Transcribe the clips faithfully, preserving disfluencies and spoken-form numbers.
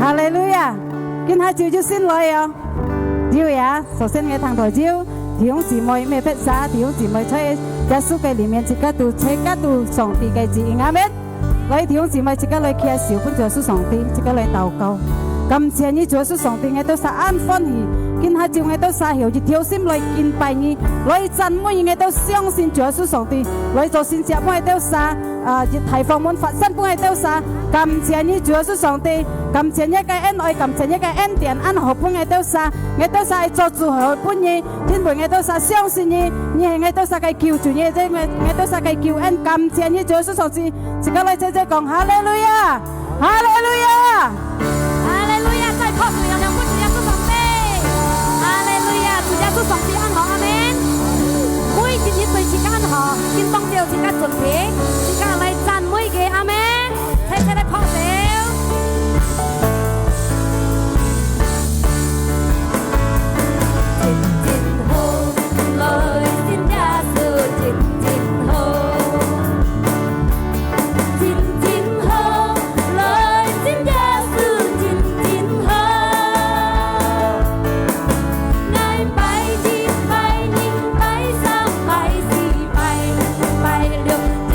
哈利路亞！今下晝就信來哦。有呀，首先𠊎聽到有弟兄姊妹，乜別儕弟兄姊妹在耶穌个裡面，自家都，自家都上帝个子民。阿門。來，弟兄姊妹，自家來擎手分主耶穌上帝，自家來禱告。感謝你，主耶穌上帝，𠊎兜儕恁歡喜。今下晝𠊎兜儕曉一條心來敬拜你，來讚美你，𠊎兜相信主耶穌上帝，來做神蹟分𠊎兜儕。 啊，一大豐滿發生分𠊎兜儕。感謝你，主耶穌上帝，感謝你个恩愛，感謝你个恩典，恁好分𠊎兜儕。𠊎兜儕愛做主好分你，因為𠊎兜儕相信你，你係𠊎兜儕个救主，你係𠊎，𠊎兜儕个救恩。感謝你，主耶穌上帝，自家來齊齊講哈利路亞，哈利路亞。 哈利路亞！再拍手，揚揚分主耶穌上帝。哈利路亞！主耶穌上帝恁好，阿門。每一日對自家恁好，今當晝自家準備，自家來讚美佢，阿門。齊齊來拍手。真真好，來信耶穌真真好。 真真好，來信耶穌真真好。𠊎拜一、拜二、拜三、拜四、拜五、拜六，日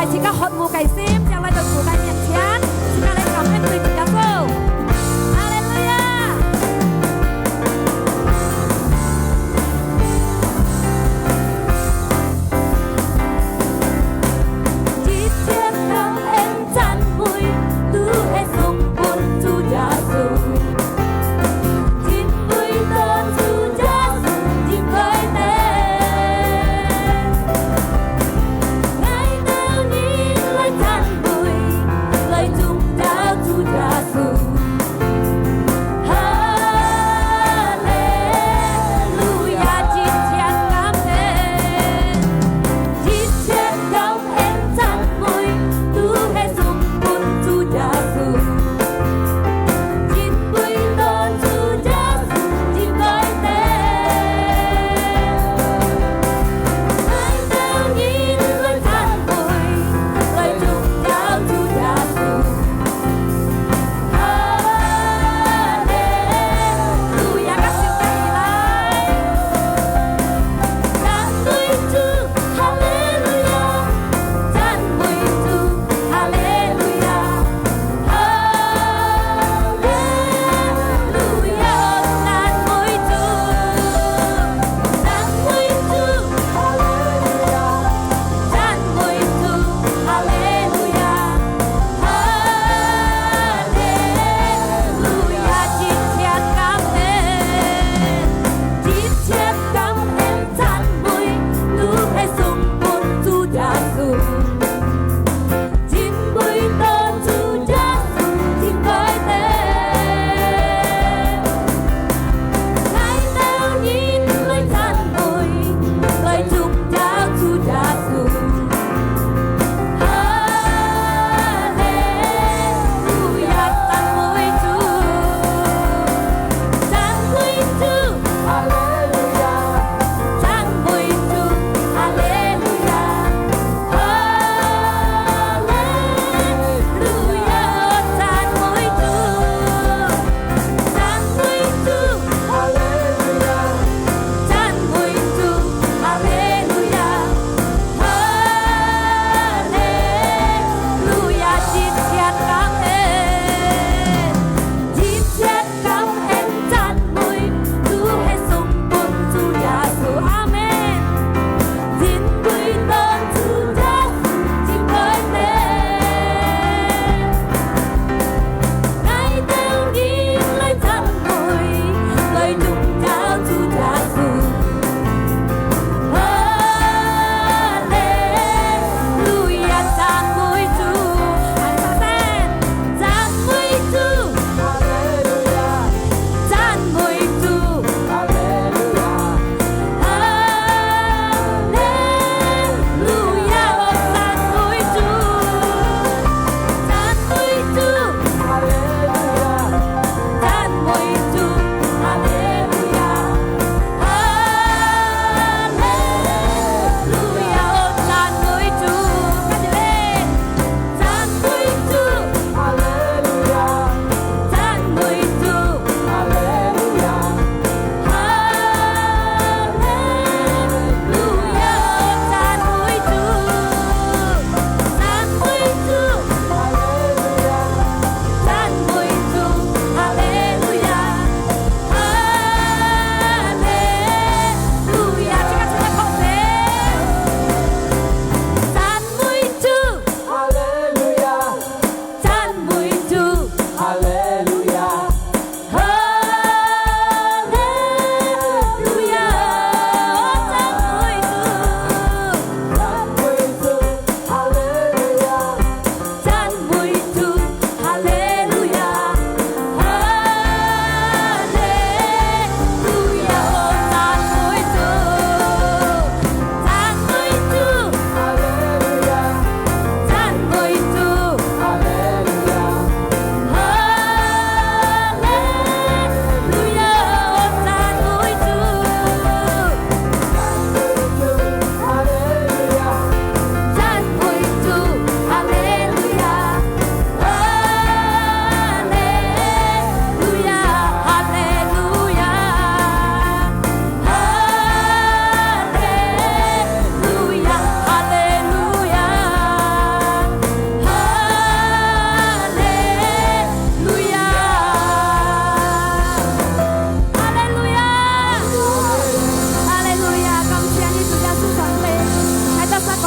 自家渴慕个心，就來到主个面前，自家來感恩對主耶穌。哈利路亞！一切感恩讚美，都係送分主耶穌。 因為到主耶穌真快樂，𠊎兜人來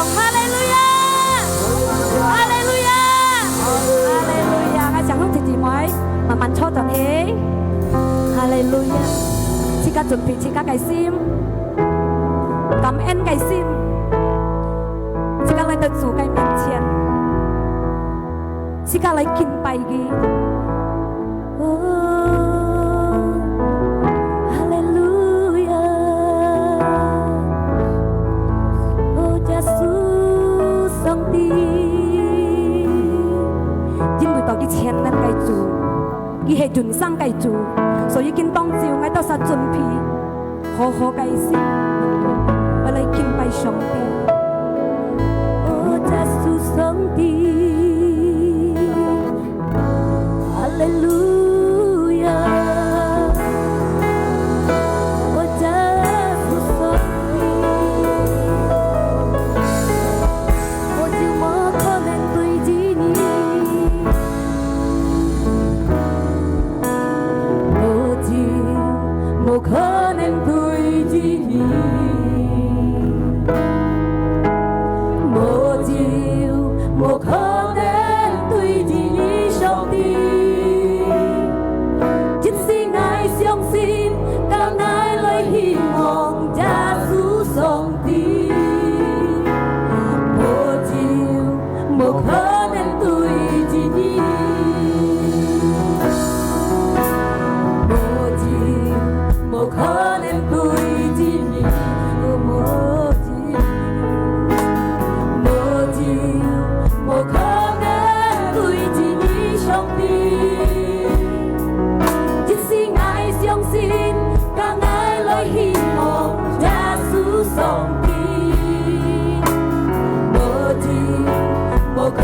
哈利路亞！哈利路亞！哈利路亞！𠊎想兄弟姊妹慢慢坐轉去。哈利路亞！自家準備自家个心，感恩个心，自家來到主个面前，自家來敬拜佢。 哦，哈利路亞！哦，耶穌上帝，因為到佢全能个主，佢係永生个主，所以今當晝𠊎兜儕準備好好个心，愛來敬拜上帝。哦，耶穌上帝。 哈利路亞！哦，耶穌上帝，無就無可能對治你，無就無可能對治你。 無就無可能對治你，上帝。一時𠊎相信，甲𠊎來希望耶穌上帝。無就無可能對治你，無就無可能對治你，無就 無就無可能對治你，上帝。一時𠊎相信，甲𠊎來希望耶穌上帝。無就無可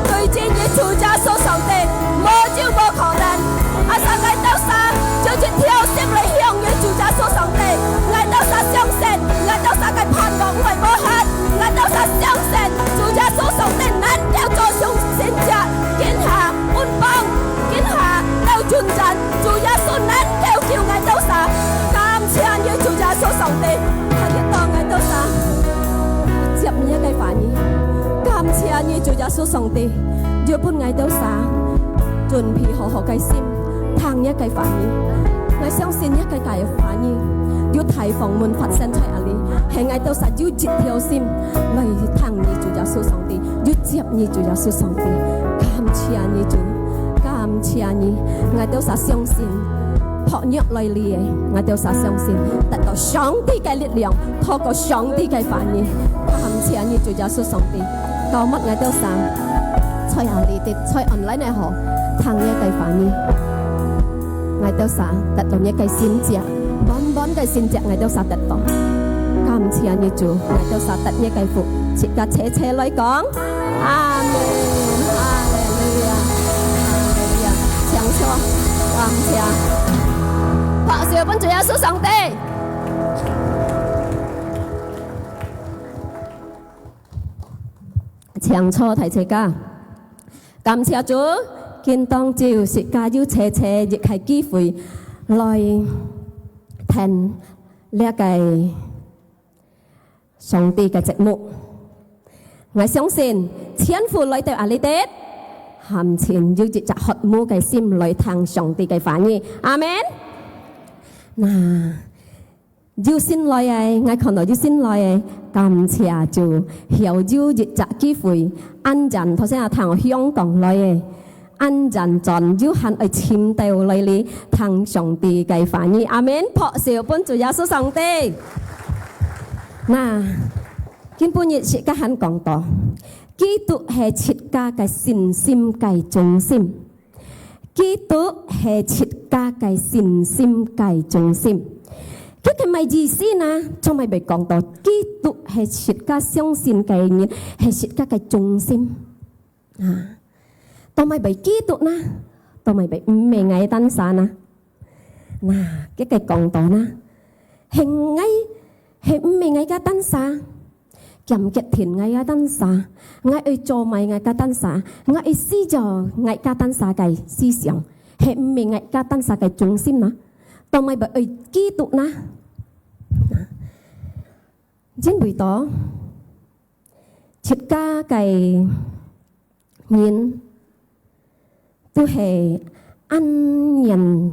對今日主耶穌上帝，無就無可能。阿爸，𠊎兜儕就一條心來向你主耶穌上帝，𠊎兜儕相信，𠊎兜儕个盼望毋會無限，𠊎兜儕相信主耶穌上帝能夠做成神蹟，今下 分幫，今下兜進展，主耶穌能夠救𠊎兜儕。感謝你，主耶穌上帝，看得到𠊎兜儕接你个話語。感謝你，主耶穌上帝，又分𠊎兜儕準備好好个心，聽你个話語。𠊎相信你个大話語，有大豐滿發生在這裡，係𠊎兜儕有一條心來聽你，主耶穌上帝。 有接你，主耶穌上帝。感謝你，主，感謝你。𠊎兜儕相信，薄弱來哩个，𠊎兜儕相信，得到上帝个力量，透過上帝个話語。感謝你，主耶穌上帝。膏抹𠊎兜儕，在這裡的，在online个吼，聽你个話語。𠊎兜儕得到你个神蹟。 滿滿个神蹟𠊎兜儕得到。感謝你，主，𠊎兜儕得你个福，自家齊齊來講，阿門，哈利路亞，哈利路亞，請坐，感謝。拍手分主耶穌上帝。請坐，大齊家。 感謝主，今當晝自家有齊齊一個機會來聽這個上帝个節目。𠊎相信，全部來到這裡个，還盡有一隻渴慕个心來聽上帝个話語。阿門。那， 有新來个，𠊎看到有新來个，感謝主，曉有一隻機會，恁樣，頭先啊，聽香港來个，恁樣轉又還愛尋到來哩，聽上帝个話語。阿門，拍手分主耶穌上帝。那，今晡日自家還講到，基督係自家个信心个中心。 基督係自家个信心个中心。這個麼个意思呢？做麼个會講到基督係自家相信个人，係自家个中心？啊，做麼个會基督呢？做麼个會毋係𠊎單儕呢？那，這個講到呢，係𠊎，係毋係𠊎个單儕？ 兼決定𠊎个單儕，𠊎愛做麼个𠊎个單儕，𠊎愛思想𠊎个單儕个思想，係毋係𠊎个單儕个中心呢？做麼个愛基督呢？因為到自家个 人都係恁樣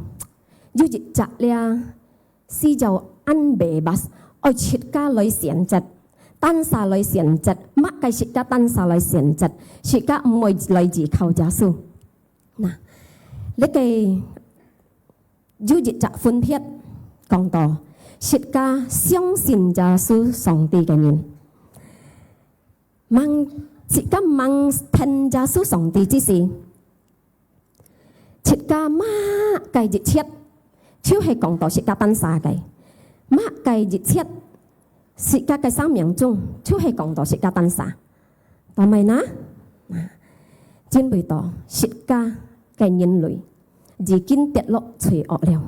有一隻這需要恁bebas，愛自家來選擇，單儕來選擇，麼个自家單儕來選擇，自家毋會來依靠耶穌。那，這個有一隻分別講到，自家相信耶穌上帝个人， 吂，自家吂聽耶穌上帝之時，自家麼个一切，就係講到自家單儕个。麼个一切，自家个生命中，就係講到自家單儕。做麼个呢？因為到自家个人類已經跌落罪惡了。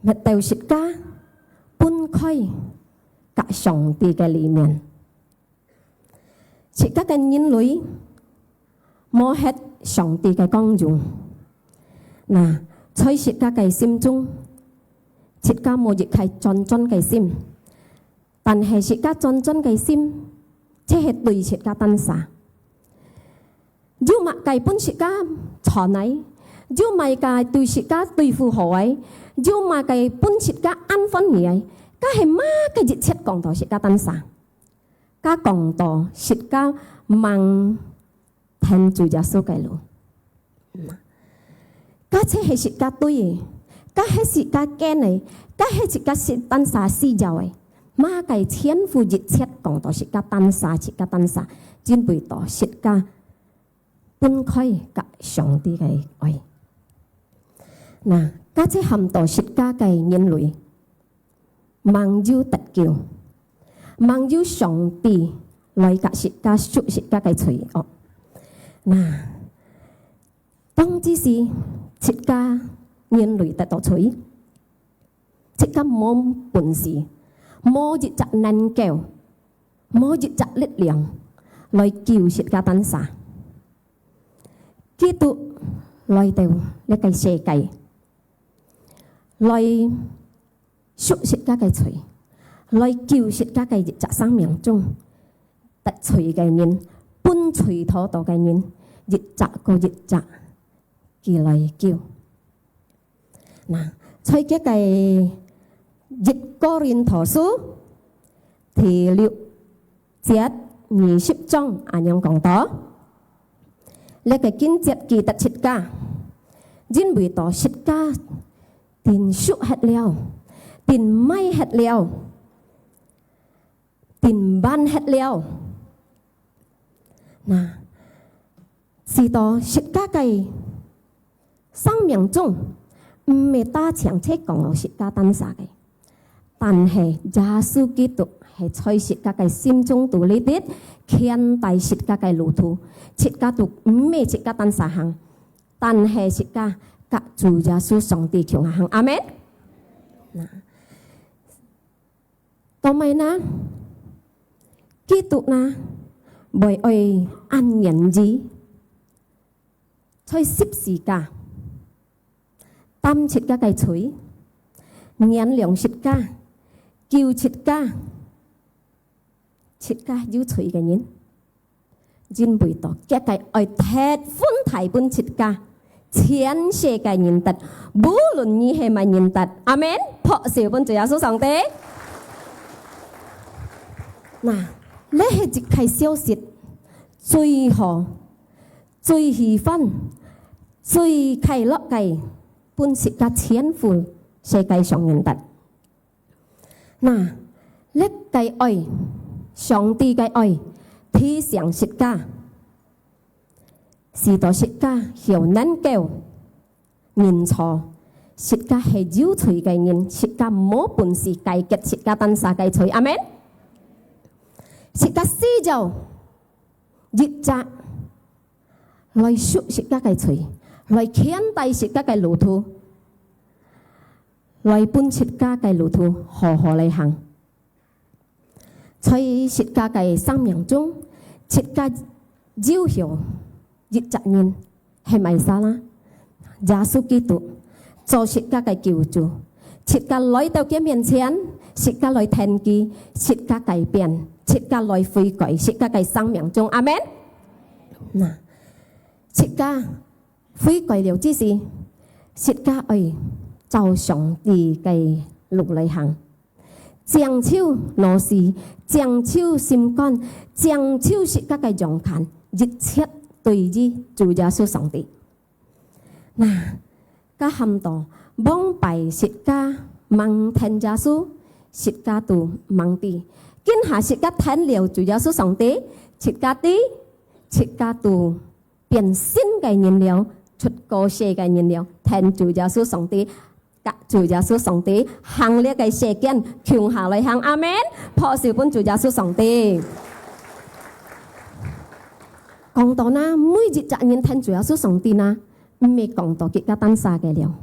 搣到自家分開佮上帝个裡面。自家个人類無核上帝个光榮。那，在自家个心中，自家無一個專專个心，但係自家專專个心，就係對自家單儕。 有麼个分自家賺个，有麼个對自家對付好个，有麼个分自家恁歡喜个，該係麼个一切講到自家單儕，該講到自家吂聽主耶穌个路。該就係自家對个，該係自家揀个，該係自家單儕需要个。麼个全部一切講到自家單儕，自家單儕，因為到自家分開佮上帝个愛。那，該這喊到自家个人類，吂有得救，吂有上帝來佮自家贖自家个罪惡。那，當之時，自家人類得到罪，自家無本事，無一隻能夠，無一隻力量來救自家單儕。基督來到這个世界，來贖自家个罪，來救自家个一隻生命中得罪个人，分罪討到个人，一隻過一隻，佢來救。那，在這个一哥林多書第六節二十章恁樣講到，這个經節記得自家，因為到自家定贖忒了，定賣忒了，定還忒了。那， 使到自家个生命中，毋係單淨淨講到自家單儕个，但係耶穌基督係在自家个心中肚裡底，牽帶自家个路途，自家都毋係自家單儕行，但係自家佮主耶穌上帝共下行。阿門。那， 做麼个呢？基督呢，會愛恁願意，在十字架擔自家个罪，原諒自家，救自家，自家有罪个人。 因為到佢个愛忒分大分自家，全世界人得，無論你係麼人得。阿門。拍手分主耶穌上帝。那，這係一个消息，最好、最喜歡、最快樂个，分自家全部世界上人得。 那，這个愛，上帝个愛，提醒自家，使到自家曉能夠認錯，自家係有罪个人，自家無本事解決自家單儕个罪。阿門。自家需要 一隻來贖自家个罪，來牽帶自家个路途，來分自家个路途好好來行。在自家个生命中，自家有曉一隻人， 係麼儕啦？耶穌基督做自家个救主，自家來到佢面前，自家來跈佢，自家改變，自家來悔改，自家个生命中。阿門。那，自家悔改了之時，自家愛照上帝个路來行。 淨手腦屎，淨手心肝，淨手自家个勇敢，一切對於主耶穌上帝。那，該喊到，往擺自家吂跈耶穌，自家都吂知。今下自家跈了主耶穌上帝，自家知，自家都 變新个人了，出過世个人了，跈主耶穌上帝，佮主耶穌上帝行這个世間，共下來行。阿門。拍手分主耶穌上帝。講到呢，每一隻人跈主耶穌上帝呢，毋係講到自家單儕个了。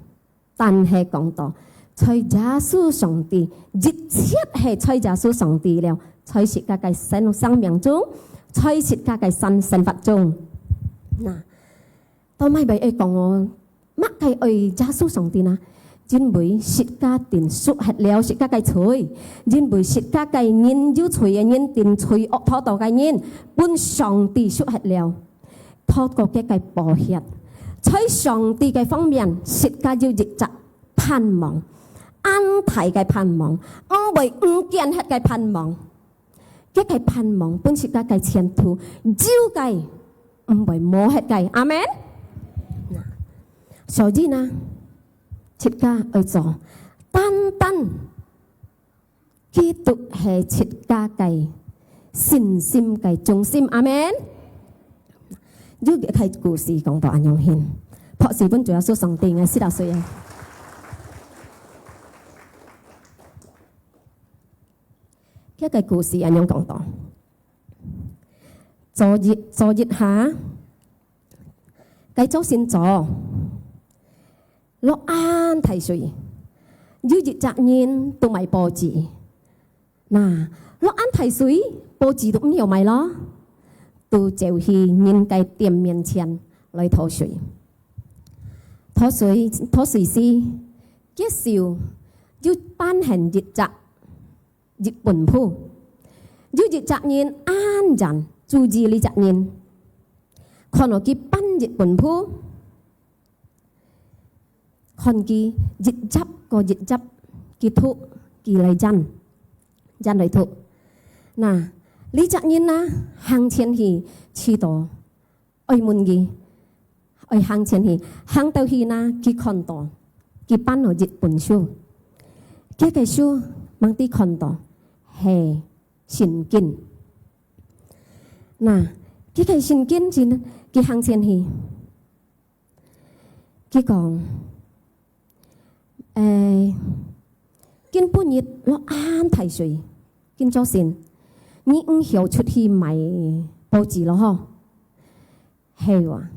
但係講到，在耶穌上帝，一切係在耶穌上帝了，在自家个生，生命中，在自家个生，生活中。那，到尾尾愛講哦，麼个愛耶穌上帝呢？因為自家定贖忒了自家个罪，因為自家个人有罪个人，定罪惡討到个人，分上帝贖忒了。 透過佢个寶血，在上帝个方面，自家有一隻盼望，恁大个盼望，毋會毋見忒个盼望。佢个盼望分自家个前途，有个毋會無忒个。阿門。所以呢，自家愛做，單單基督係自家个信心个中心。阿門。有一个故事講到恁樣形，拍手分主耶穌上帝，𠊎四十歲啊。這个故事恁樣講到，做一做一下，該做先做，落恁大水，有一隻人都買報紙。那，落恁大水，報紙都毋曉買咯，都走去人个店面前來討水。討水，討水時，結手又扮現一隻日本鋪。有一隻人恁樣注意這隻人，看到佢扮日本鋪，看佢一頁過一頁，佢讀，佢來印，印來讀。那，這隻人啊，行前去，試著愛問佢，愛行前去，行到去那，佢看到，佢扮到一本書。這个書，吂知看到，係聖經。那，這个聖經真，佢行前去， 佢講：「欸，今晡日落恁大水，今朝晨，你毋曉出去買報紙咯吼？」「係啊，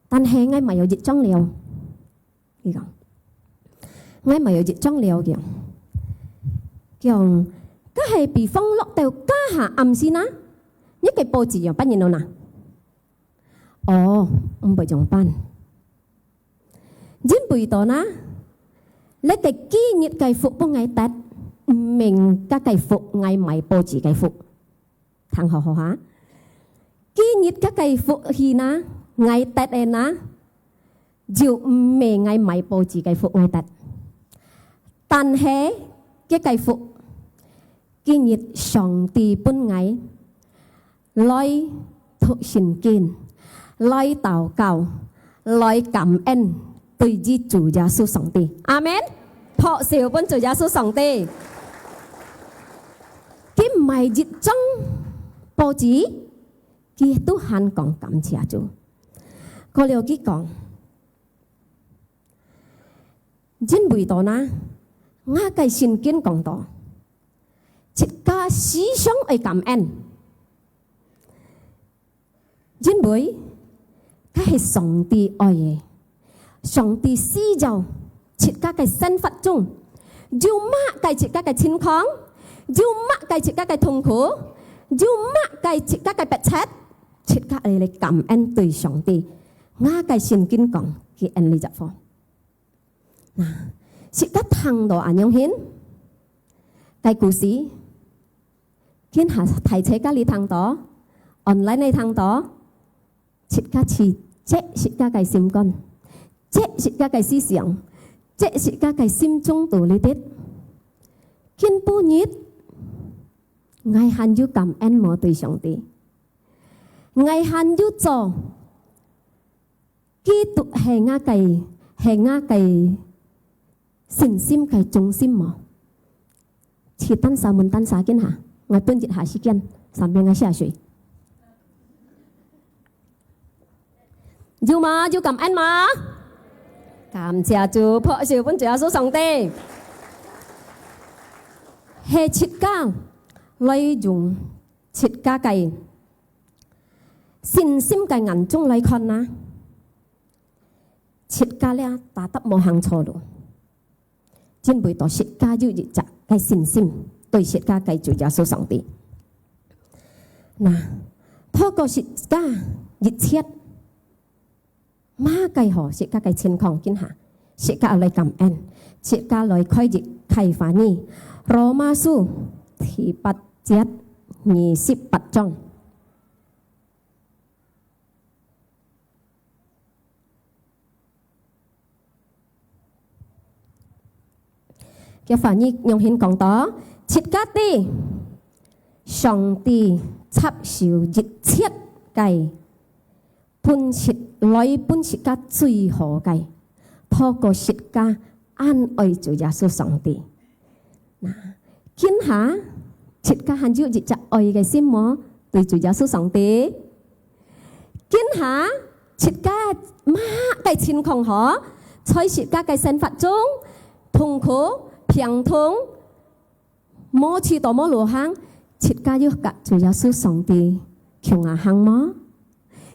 但係𠊎買有一張了。」佢講：「𠊎買有一張了。」佢講：「該係比風落到加下暗時啊，你个報紙有半日了哪？」 「哦，毋會仰般。」「因為到哪，這个今日个福分𠊎得，毋明該个福𠊎買報紙个福。」聽好好哈。「今日該个福去哪，𠊎得个哪，就毋係𠊎買報紙个福𠊎得。但係，該个福，今日上帝分𠊎 來讀聖經，來禱告，來感恩，對於主耶穌上帝。」阿門。拍手分主耶穌上帝。佢買一張報紙，佢都還講感謝主。過了佢講：「因為到哪，𠊎个聖經講到，自家時常愛感恩。」 因為，該係上帝愛个。上帝需要自家个生活中，有麼个自家个情況，有麼个自家个痛苦，有麼个自家个迫切，自家愛來感恩對上帝。𠊎个聖經講，佢恩你隻貨。 那，自家聽到恁樣形，个故事，今下大自家裡聽到，online裡聽到，自家去check自家个心肝，check自家个思想，check自家个心中肚裡底。今晡日，𠊎還有感恩無對上帝？𠊎還有做 基督係𠊎个，係𠊎个信心个中心無？試單儕問單儕見下，𠊎分一下時間，sambil𠊎下水。有嗎？有感恩嗎？感謝主，拍手分主耶穌上帝。係自家來用自家个 信心个眼中來看哪，自家這tetap無行錯路，因為到自家有一隻个信心，對自家个主耶穌上帝。那，透過自家一切，麼个好自家个情況今下，自家來感恩，自家來開始開話語。羅馬書第八節，二十八章。 个話語用心講到，自家知，上帝插手一切个，分自，來分自家最好个，透過自家恁愛主耶穌上帝。那，今下，自家還有一隻愛个心無？對主耶穌上帝。今下，自家麼个情況好？在自家个生活中，痛苦、病痛，無去到無路行，自家有佮主耶穌上帝共下行無？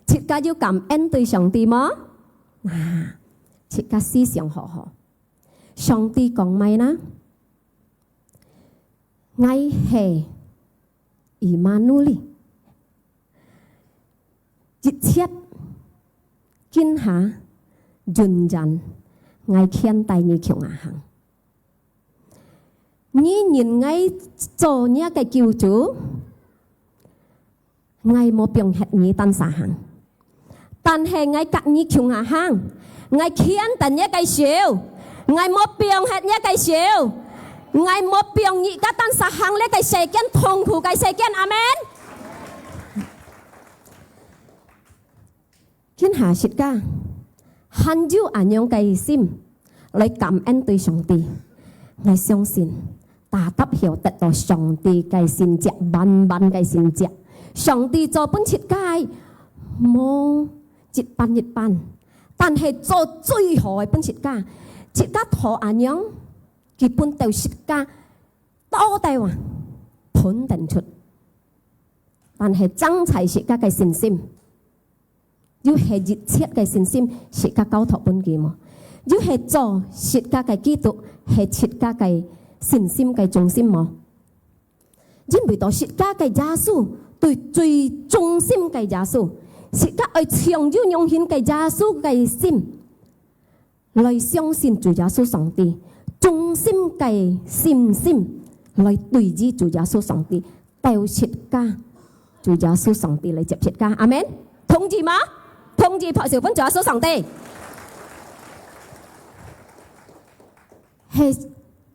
自家有感恩對上帝無？啊，自家思想好好。上帝講麼个呢？ 𠊎係以馬內利，一切今下永遠，𠊎牽帶你共下行。你認𠊎做若个救主， 𠊎無放忒你單儕行，但係𠊎佮你共下行，𠊎牽等若个手，𠊎無放忒若个手，𠊎無放你佮單儕行這个世間痛苦个世間。阿門。今下自家還有恁樣个心來感恩對上帝，𠊎相信，tetap曉得到上帝个神蹟，滿滿个神蹟。上帝做分自家，無一半一半，但係做最好个分自家。自家討恁樣，佢分到自家到底啊，分得出。但係爭在自家个信心。 又係一切个信心，自家交託分佢無？又係做自家个基督，係自家个信心个中心無？因為到自家个耶穌，對最中心个耶穌，自家愛像有用心个耶穌个心，來相信主耶穌上帝，中心个信心來對於主耶穌上帝，到自家 主耶穌上帝來接自家。阿門。同意嗎？同意拍手分主耶穌上帝。係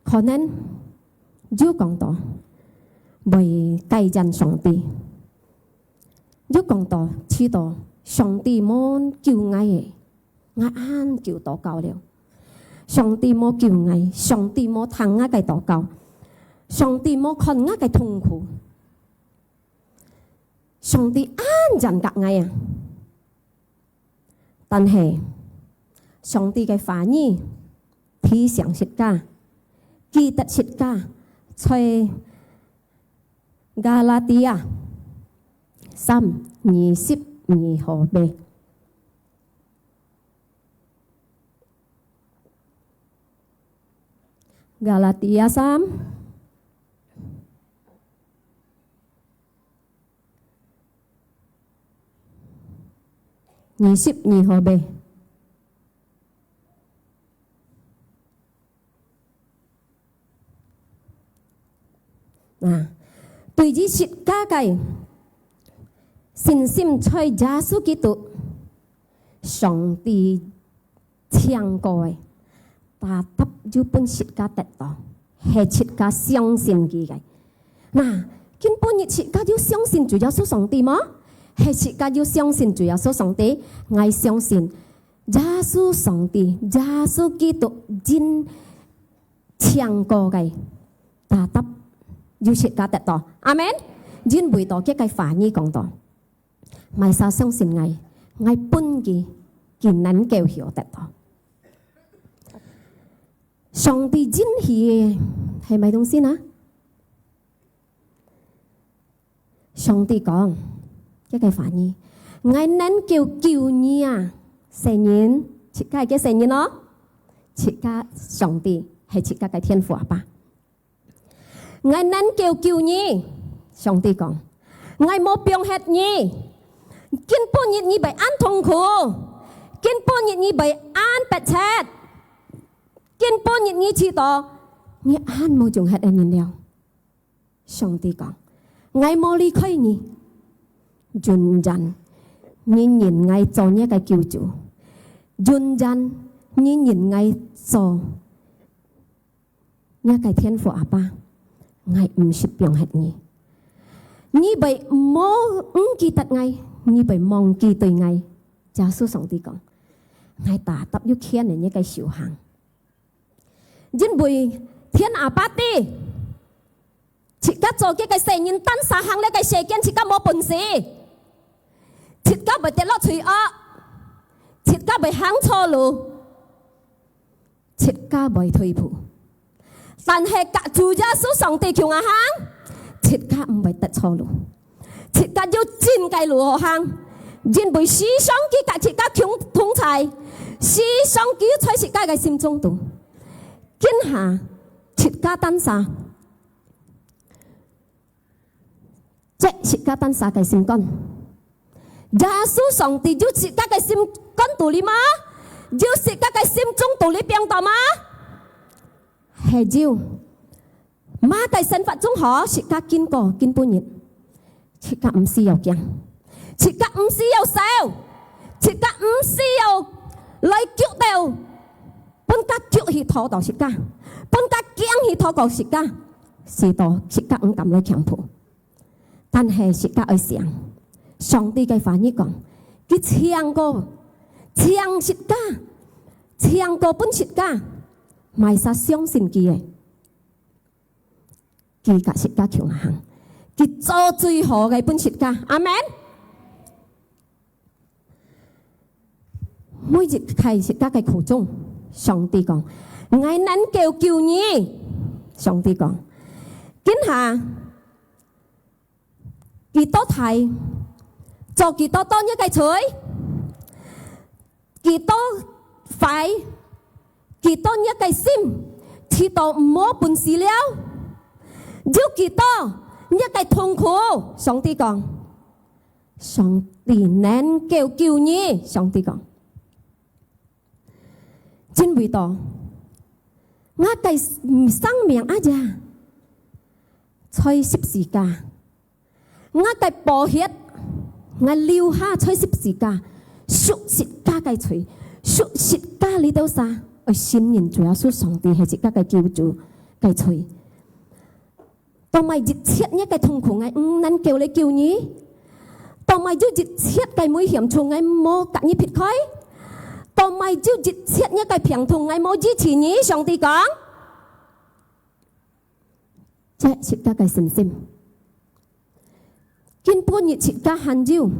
可能有講到會改變上帝，有講到試著上帝無救𠊎个，𠊎恁久禱告了，上帝無救𠊎，上帝無聽𠊎个禱告，上帝無看𠊎个痛苦。 上帝恁嚴格𠊎啊！但係，上帝个話語提醒自家，記得自家，在加拉太三二十二號尾。加拉太三 二十二號尾。啊，對於自家个信心在耶穌基督，上帝 唱歌个，tetap有分自家得到，係自家相信佢个。那，今晡日自家有相信主耶穌上帝無？係自家有相信主耶穌上帝？𠊎相信耶穌上帝，耶穌基督真唱歌个，tetap有自家得到。阿門。因為到佢个話語講到， 麼儕相信𠊎，𠊎分佢，佢能夠曉得到。上帝應許个係麼東西呢？上帝講，這个話語，𠊎能夠救你啊，細人，自家个細人哦，自家上帝係自家个天父阿爸。 𠊎能夠救你。上帝講，𠊎無放忒你。今晡日你會恁痛苦，今晡日你會恁迫切，今晡日你試著，你恁無用忒个人了。上帝講，𠊎無離開你，永遠你認𠊎做若个救主，永遠你認𠊎做 若个天父阿爸，𠊎毋識放忒你。你會無毋記得𠊎，你會忘記對𠊎。耶穌上帝講，𠊎tetap有牽等若个手項。因為天阿爸知，自家做佢个細人，單儕行這个世間，自家無本事，自家會跌落罪惡，自家會行錯路，自家會退步。但係佮主耶穌上帝共下行，自家毋會跌錯路，自家有真个路好行，因為時常佢佮自家共同在，時常佢在自家个心中肚。今下，自家單儕 這自家單儕个心肝。耶穌上帝有自家个心肝肚裡嗎？有自家个心中肚裡邊肚嗎？係有。麼个生活中好，自家經過，今晡日，自家毋需要驚，自家毋需要愁，自家毋需要來救到，分佢救去討到自家，分佢驚去討到自家，使到自家毋敢來強迫。 但係自家愛想，上帝个話語講，佢請過，請自家，請過分自家，麼儕相信佢个，佢佮自家共下行，佢做最好个分自家。阿門。 每日在自家个苦衷，上帝講，𠊎能夠救你。上帝講，今下，幾多大，做幾多多若个罪，幾多壞，幾多若个心，試到無本事了，有幾多若个痛苦。上帝講， 上帝能夠救你，上帝講。因為到，𠊎个生命啊呀，在十字架，𠊎个寶血，𠊎流下在十字架，贖自家个罪，贖自家裡兜儕，愛信認主耶穌上帝係自家个救主个罪。 到麼一切若个痛苦，𠊎毋能夠來救你？到麼有一切个危險處，𠊎無佮你撇開？到麼有一切若个病痛，𠊎無醫治你？上帝講，這自家个信心。今晡日自家還有，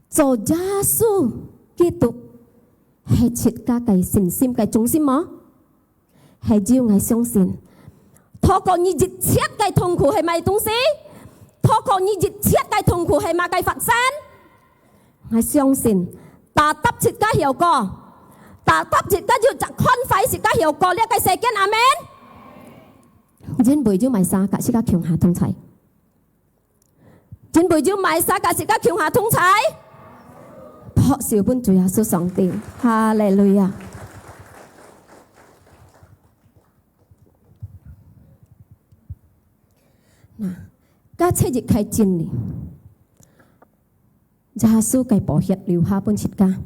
做耶穌基督係自家个信心个中心無？ 係有，𠊎相信。透過你一切个痛苦係麼个東西？透過你一切个痛苦係麼个發生？𠊎相信，tetap自家曉過，tetap自家有隻看法，自家曉過這个世間。阿門。因為有麼儕佮自家共下同在。 因為有麼儕佮自家共下同在，拍手分主耶穌上帝。哈利路亞！那，該切一个真理，耶穌个寶血流下分自家，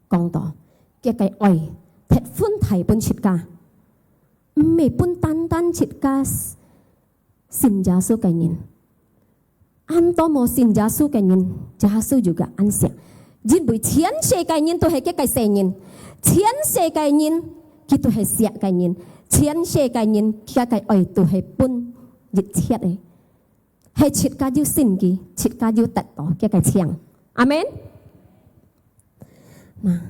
講到，佢个愛忒偉大分自家，毋係分單單自家 信耶穌个人。恁多無信耶穌个人，耶穌有个恁惜，因為全世界人都係佢个細人，全世界人佢都係惜个人，全世界人佢个愛都係分一切个，係自家有信佢，自家有得到佢个請。阿門。那，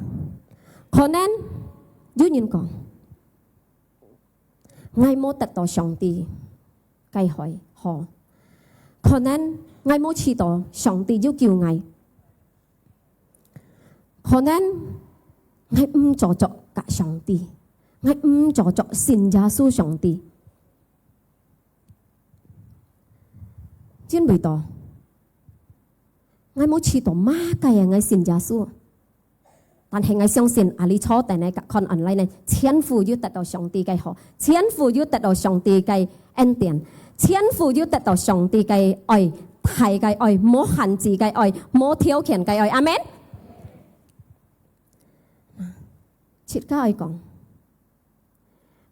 可能有人講， 𠊎無得到上帝个愛，好。可能𠊎無試到上帝有救𠊎。可能𠊎毋做作佮上帝，𠊎毋做作信耶穌上帝。因為到，𠊎無試到麼个啊，𠊎信耶穌。 但係𠊎相信，啊，你坐等个佮看online呢，全部有得到上帝个好，全部有得到上帝个恩典，全部有得到上帝个愛，大个愛，無限制个愛，無條件个愛。阿門。自家愛講，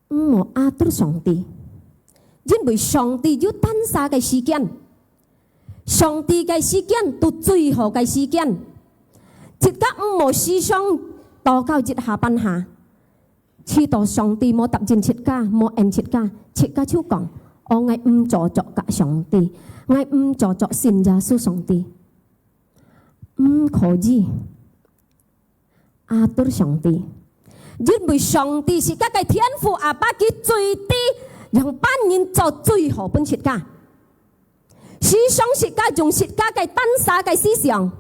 毋好atur上帝，因為上帝有單儕个時間，上帝个時間都最好个時間。自家毋好時常禱告一下半下，試到上帝無答應自家，無應自家，自家就講，哦，𠊎毋做作佮上帝，𠊎毋做作信耶穌上帝。毋可以。Atur上帝。因為上帝自家个天父阿爸，佢最知樣般人做最好分自家。時常自家用自家个單儕个思想，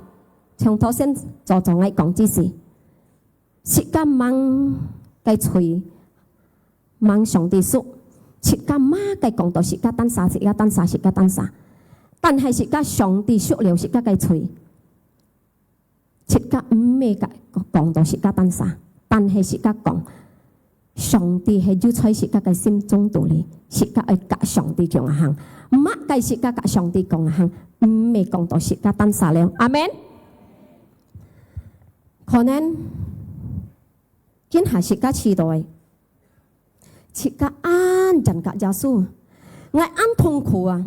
從頭先早早𠊎講之時，自家吂个罪，吂上帝熟，自家嘛个講到自家單儕，自家單儕，自家單儕。但係自家上帝熟了自家个罪， 自家毋係講到自家單儕，但係自家講，上帝係有在自家个心中肚裡，自家愛佮上帝共下行，麼个自家佮上帝共下行，毋係講到自家單儕了。阿門。可能今下自家試著个，自家恁遠佮耶穌，𠊎恁痛苦啊，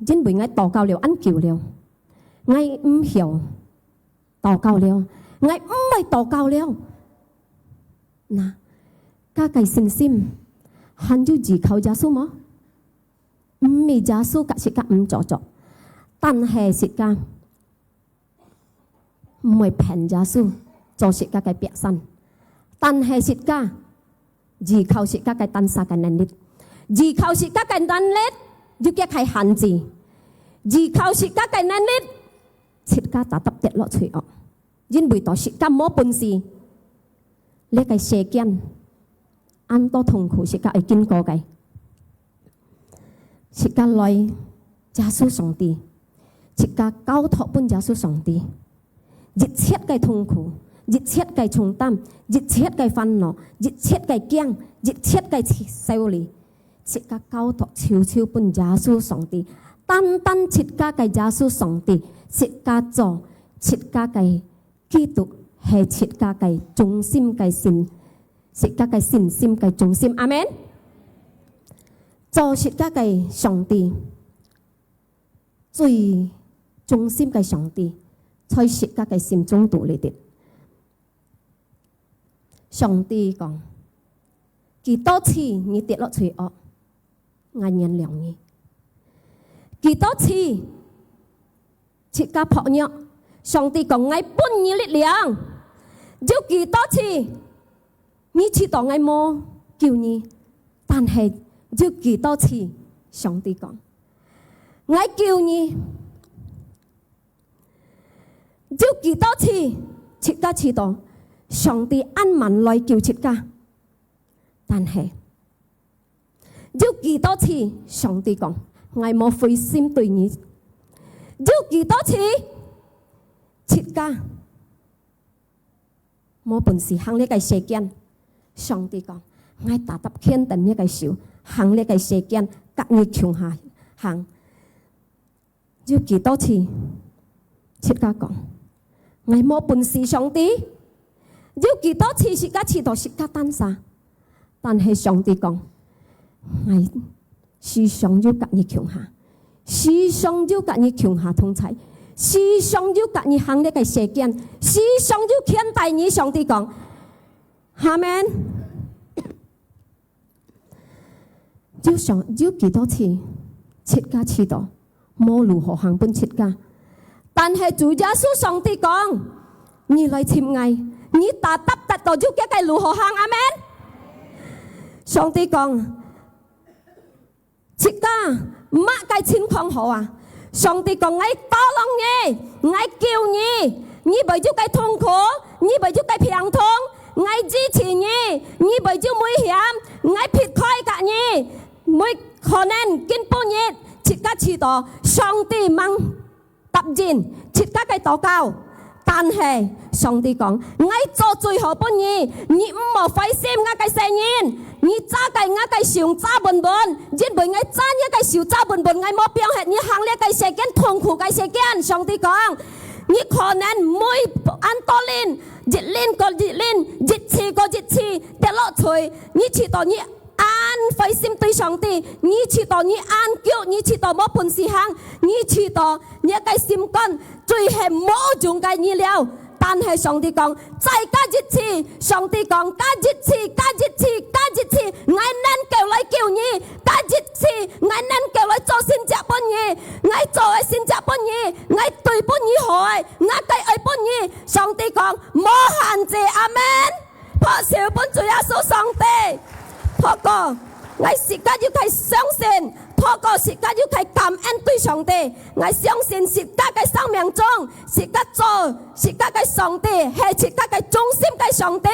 因為𠊎禱告了恁久了，𠊎毋曉 禱告了，𠊎毋會禱告了。那，自家个信心還有依靠耶穌無？毋係耶穌佮自家毋做作，但係自家毋會騙耶穌做自家个壁山，但係自家 依靠自家个單儕个能力，依靠自家个能力，又結開限制，依靠自家个能力，自家tetap跌落罪惡，因為到自家無本事，這个世間恁多痛苦自家愛經過个。 自家來耶穌上帝，自家交託分耶穌上帝，一切个痛苦，一切个重擔，一切个煩惱，一切个驚，一切个愁慮，自家交託，就就分耶穌上帝。單單自家个耶穌上帝，自家做，自家个基督係自家个中心个信，自家个信心个中心。阿門。做自家个上帝，最中心个上帝，在自家个心中肚裡底。上帝講：「幾多次你跌落罪惡， 𠊎原諒你。」幾多次自家薄弱，上帝講：「𠊎分你力量。」有幾多次你試著𠊎無救你，但係有幾多次上帝講：「𠊎救你。」有幾多次自家試著上帝恁慢來救自家，但係 有幾多次上帝講：「𠊎無灰心對你。」有幾多次自家無本事行這个世間，上帝講：「𠊎tetap牽等你个手，行這个世間，佮你共下行。」 有幾多次自家講：「𠊎無本事，上帝。」有幾多次自家試著自家單儕，但係上帝講：「𠊎時常有佮你共下，時常有佮你共下同在，時常有佮你行這个世間，時常有牽帶你。」上帝講，阿門。 有上，有幾多次自家試著無路好行分自家，但係主耶穌上帝講：「你來尋𠊎，你tetap得到有个个路好行。」阿門。上帝講：「自家麼个情況好啊？」 上帝講：「𠊎tolong你，𠊎救你，你會有个痛苦，你會有个病痛，𠊎支持你，你會有危險，𠊎撇開佮你。」每可能今晡日自家試著上帝吂答應自家个禱告， 但係上帝講：「𠊎做最好分你，你毋好灰心，𠊎个細人，你揸个𠊎个手揸穩穩，因為𠊎揸你个手揸穩穩，𠊎無放忒你行這个世間痛苦个世間。」上帝講：「你可能每恁多輪，一輪過一輪，一次過一次跌落去，你試著你恁灰心對上帝，你試著你恁噭，你試著無本事行，你試著你个心肝最係無用个你了。」但係上帝講，再加一次，上帝講，加一次，加一次，加一次，𠊎能夠來救你，加一次，𠊎能夠來做神蹟分你，𠊎做个神蹟分你，𠊎對分你好个，𠊎个愛分你。上帝講，無限制，阿門。 拍手分主耶穌上帝。透過𠊎自家有个相信，透過自家有个感恩對上帝，𠊎相信自家个生命中，自家做，自家个上帝，係自家个中心个上帝，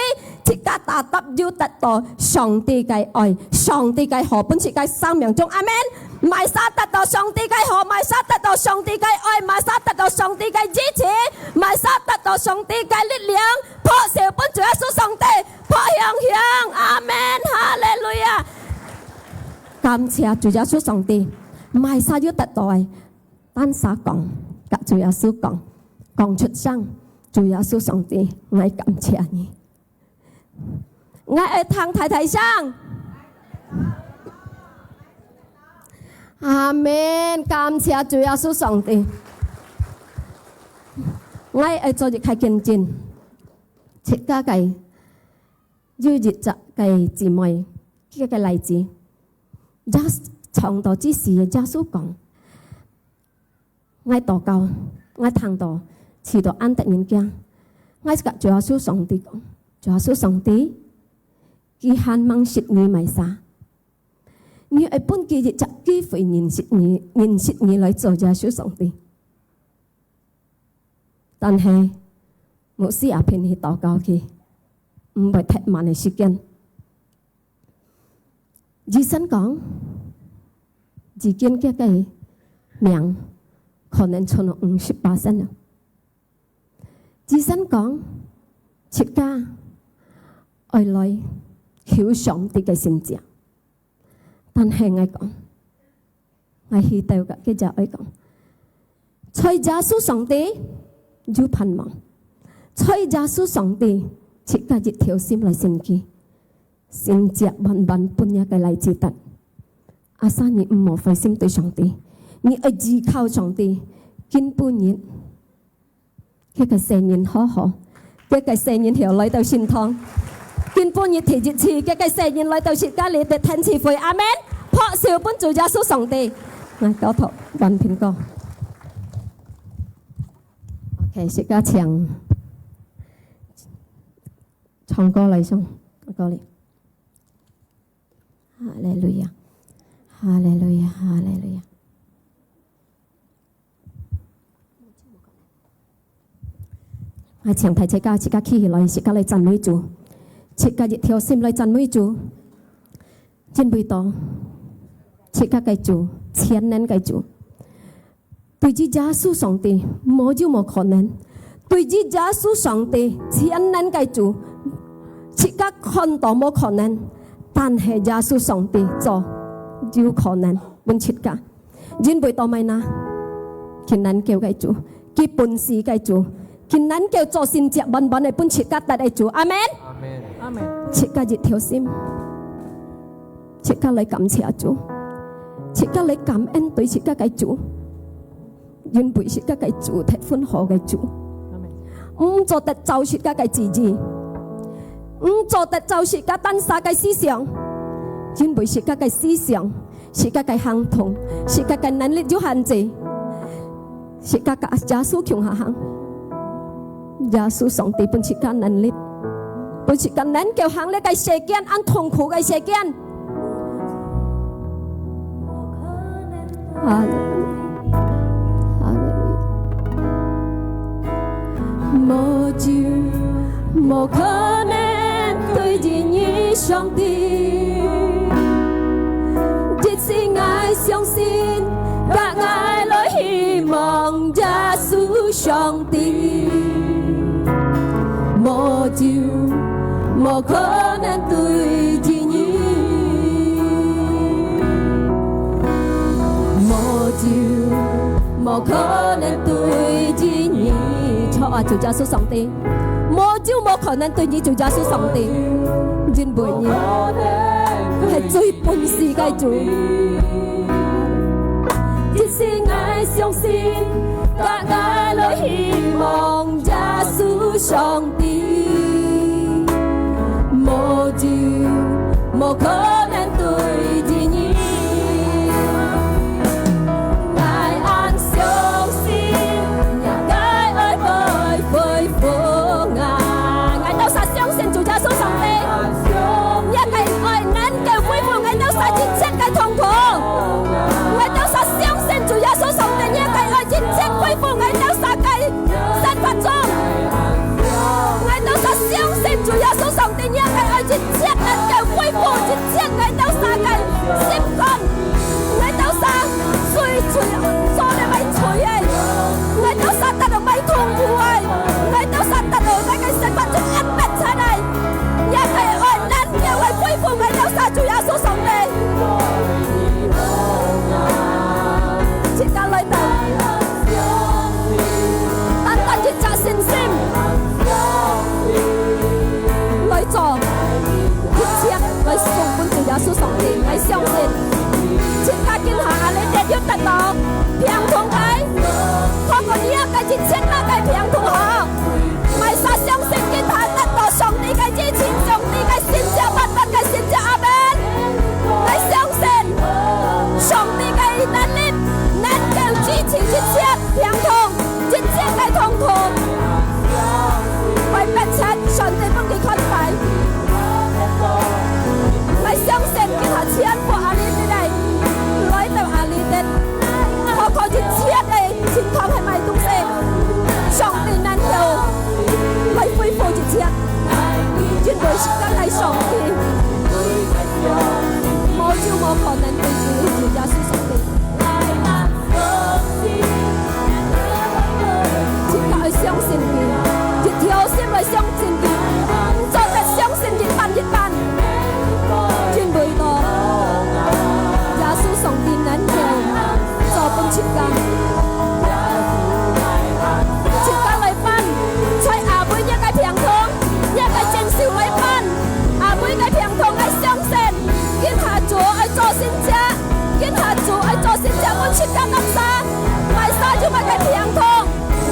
自家tetap有得到上帝个愛，上帝个好分自家生命中。阿門。Mai sa得到上帝个好，mai sa得到上帝个愛，mai sa得到上帝个支持，mai sa得到上帝个力量。 拍手分主耶穌上帝，拍響響，阿門，哈利路亞！感謝主耶穌上帝，mai sa有得到个，單儕講，甲主耶穌講，講出聲，主耶穌上帝，𠊎感謝你。𠊎愛聽大大聲。阿門，感謝主耶穌上帝。𠊎愛做一个見證。 自家个有一隻个姊妹，佢个例子，耶，唱到之時，耶穌講，𠊎禱告，𠊎聽到，試到恁得人驚。𠊎甲主耶穌上帝講，主耶穌上帝，佢還吂識你mai sa，你愛分佢一隻機會認識你，認識你來做耶穌上帝。 但係，牧師阿平去禱告去，毋會忒慢个時間。醫生講，已經佢个命可能剩五十巴仙了。醫生講，自家愛來求上帝个神蹟。但係𠊎講， 𠊎去到个，佢就愛講，在耶穌上帝有盼望，在耶穌上帝自家一條心來信佢，神蹟萬萬分這个例子得。Asal你毋好灰心對上帝，你愛依靠上帝，今晡日 佢个細人好好，佢个細人曉來到聖堂。今晡日第一次，佢个細人來到自家裡个天使會，阿門。拍手分主耶穌上帝。來，交託萬平哥。OK，自家請唱歌來唱，歌裡。 哈利路亞，哈利路亞，哈利路亞。𠊎請大家自家企起來，自家來讚美主，自家一條心來讚美主，因為到自家个主，全能个主。 對於耶穌上帝，無就無可能。對於耶穌上帝，全能个主，自家看到無可能，但係耶穌上帝做有可能分自家。因為到麼个呢？佢能夠个主，佢本事个主，佢能夠做神蹟萬萬个分自家得个主。阿門。阿門。阿門。自家一條心，自家來感謝主，自家來感恩對自家个主。 因為自家个主忒分好个主，毋做得照自家个旨意，毋做得照自家單儕个思想，因為自家个思想、自家个行動、自家个能力有限制，自家甲耶穌共下行。耶穌上帝分自家能力，分自家能夠行這个世間，恁痛苦个世間。 哈利路亞，哈利路亞。無就無可能對於你上帝，一心𠊎相信，甲𠊎來希望耶穌上帝。 無就無可能對於你，無就無可能對於你。主啊，主耶穌上帝，無就無可能對於主耶穌上帝，因為你係最本事个主。一心𠊎相信，甲𠊎來希望耶穌上帝，無有無可能對敵人。𠊎恁相信，若个愛會恢復𠊎。𠊎兜儕相信主耶穌上帝，若个愛能夠恢復𠊎兜儕一切个痛苦。𠊎兜儕相信主耶穌上帝，若个愛一切恢復𠊎兜儕个 生活中。𠊎兜儕相信主耶穌上帝，若个愛一切能夠恢復一切𠊎兜儕个心肝。𠊎兜儕罪罪做了麼罪个，𠊎兜儕得到麼痛苦个，𠊎兜儕得到該个生活中壓迫產个，若个愛能夠愛恢復𠊎兜儕主耶穌上帝。自家來到 單單一隻信心來做，一切來送分主耶穌上帝。𠊎相信，自家今下阿里得有得到病痛个，透過這个一切个病痛好，𠊎儕相信今下得到上帝个醫治，上帝个神蹟，萬萬个神蹟，阿門。𠊎相信，上帝个能力能夠醫治一切 病痛，一切个痛苦，會變成上帝分佢看開。𠊎相信今下全部阿里得个，來到阿里得，透過一切个情況係麼个東西，上帝能夠來恢復一切，因為係講係上帝，無有無可能對主耶穌上帝。 自家愛相信佢，一條心來相信佢，毋做得相信一半一半。因為到耶穌上帝能夠做分自家。自家來辦，在阿妹若个病痛，若个承受來辦，阿妹个病痛愛相信，今下主愛做神蹟。 今下主愛做神蹟分自家人儕，𠊎儕有麼个病痛，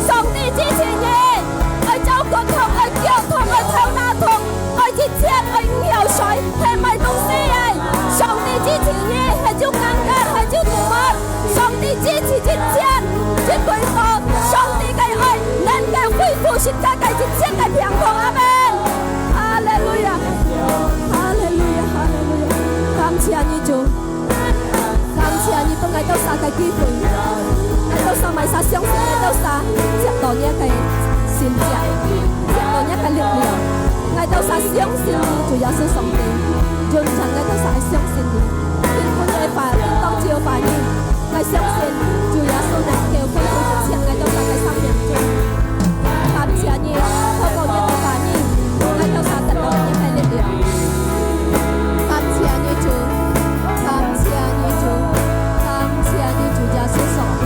上帝支持你，愛腰骨痛，愛腳痛，愛頭那痛，愛一切，愛尿水，係麼个東西个，上帝支持你，係有硬个，係有動物，上帝支持一切，因為到上帝个愛能夠恢復自家个一切个病痛。阿門。哈利路亞，哈利路亞，哈利路亞！感謝你主。 感謝你分𠊎兜儕个機會，𠊎兜儕麼儕相信，𠊎兜儕接到若个神蹟，接到若个力量。𠊎兜儕相信你，主耶穌上帝，因為𠊎兜儕愛相信你。聽分你个話，聽當主个話語，𠊎相信主耶穌能夠恢復一切𠊎兜儕个生命中。 感謝你，透過你个話語，𠊎兜儕得到你个力量。感謝你主，感謝你主，感謝你主耶穌上帝，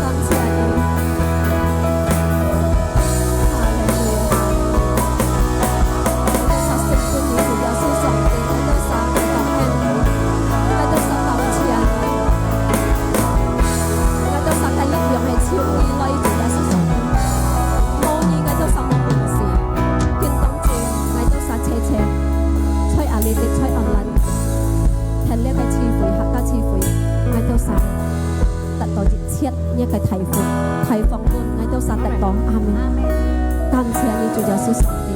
感謝你。哈利路亞！𠊎兜儕信服你主耶穌上帝，𠊎兜儕感恩，𠊎兜儕感謝你。 𠊎兜儕个力量係從你來，主耶穌上帝。無你，𠊎兜儕無本事。今當中，𠊎兜儕齊齊，在阿里的，在online，聽這个聚會，客家聚會，𠊎兜儕得到一切若个大福，大方分，𠊎兜儕得到。阿門。感謝你，主耶穌上帝。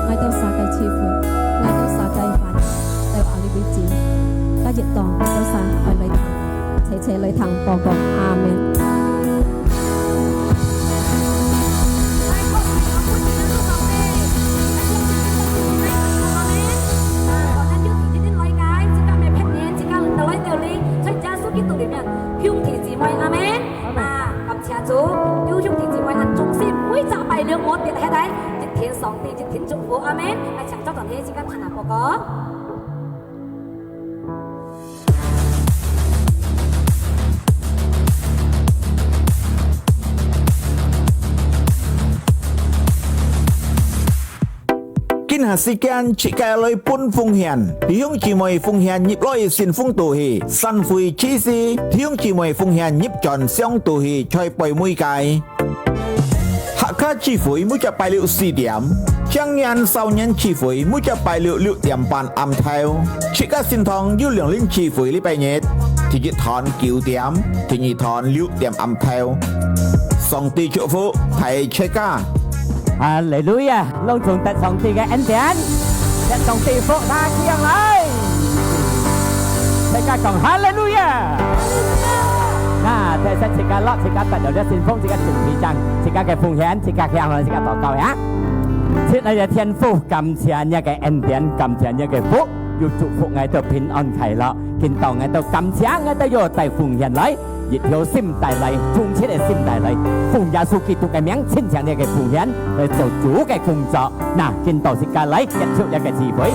𠊎兜儕个聚會，𠊎兜儕个飯，到阿里為止。今日當，𠊎兜儕愛來聽。 齊齊來聽報告。阿門。兄弟姊妹，阿門。啊，感謝主，有兄弟姊妹恁忠心，每隻拜六我跌下來，一天上帝，一天祝福，阿門。來，請坐等，自家聽下報告。 今下時間，自家來分奉獻。弟兄姊妹奉獻入來信封肚去，散會之時，弟兄姊妹奉獻入轉箱肚去，在背尾个。客家聚會每隻拜六四點，青年少年聚會每隻拜六六點半暗頭。自家聖堂有兩輪聚會，禮拜日，第一堂九點，第二堂六點暗頭。上帝祝福大自家。哈利路亞！攏總得上帝个恩典，得上帝福，大家起來！大家講哈利路亞！那，大家自家落，自家得到這信封，自家準備上，自家个奉獻，自家向來，自家禱告呀。親愛个天父，感謝你个恩典，感謝你个福，又祝福𠊎兜平安快樂。今到𠊎兜感謝，𠊎兜又帶奉獻來，一條心帶來，忠實个心帶來，奉耶穌基督个名，親像你个奉獻來做主个工作。那，今到自家來結束這个聚會。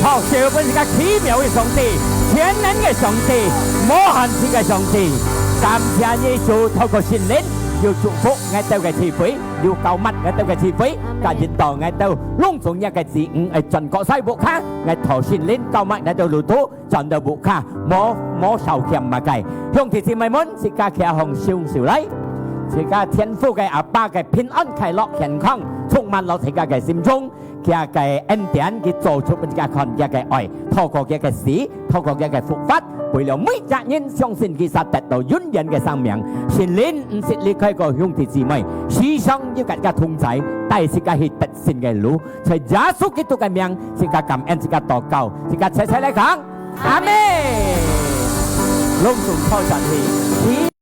好，就分自家奇妙个上帝，全能个上帝，無限制个上帝。感謝你，主，透過聖靈，又祝福𠊎兜个聚會，又膏抹𠊎兜个聚會，阿們。佮引導𠊎兜攏總若个子女，愛轉過西屋下，𠊎透聖靈膏抹𠊎兜路途，轉到屋下，無，無少欠麼个。兄弟姊妹們，自家擎䟘雙手來，自家天父个阿爸个平安、快樂、健康，充滿落自家个心中。 佢个恩典，佢做出分自家看佢个愛，透過佢个死，透過佢个復活，為了每隻人相信佢，才得到永遠个生命。聖靈毋識離開過兄弟姊妹，時常與大家同在，帶自家去得勝个路。在耶穌基督个名，自家感恩，自家禱告，自家齊齊來講，阿們。攏總靠上去。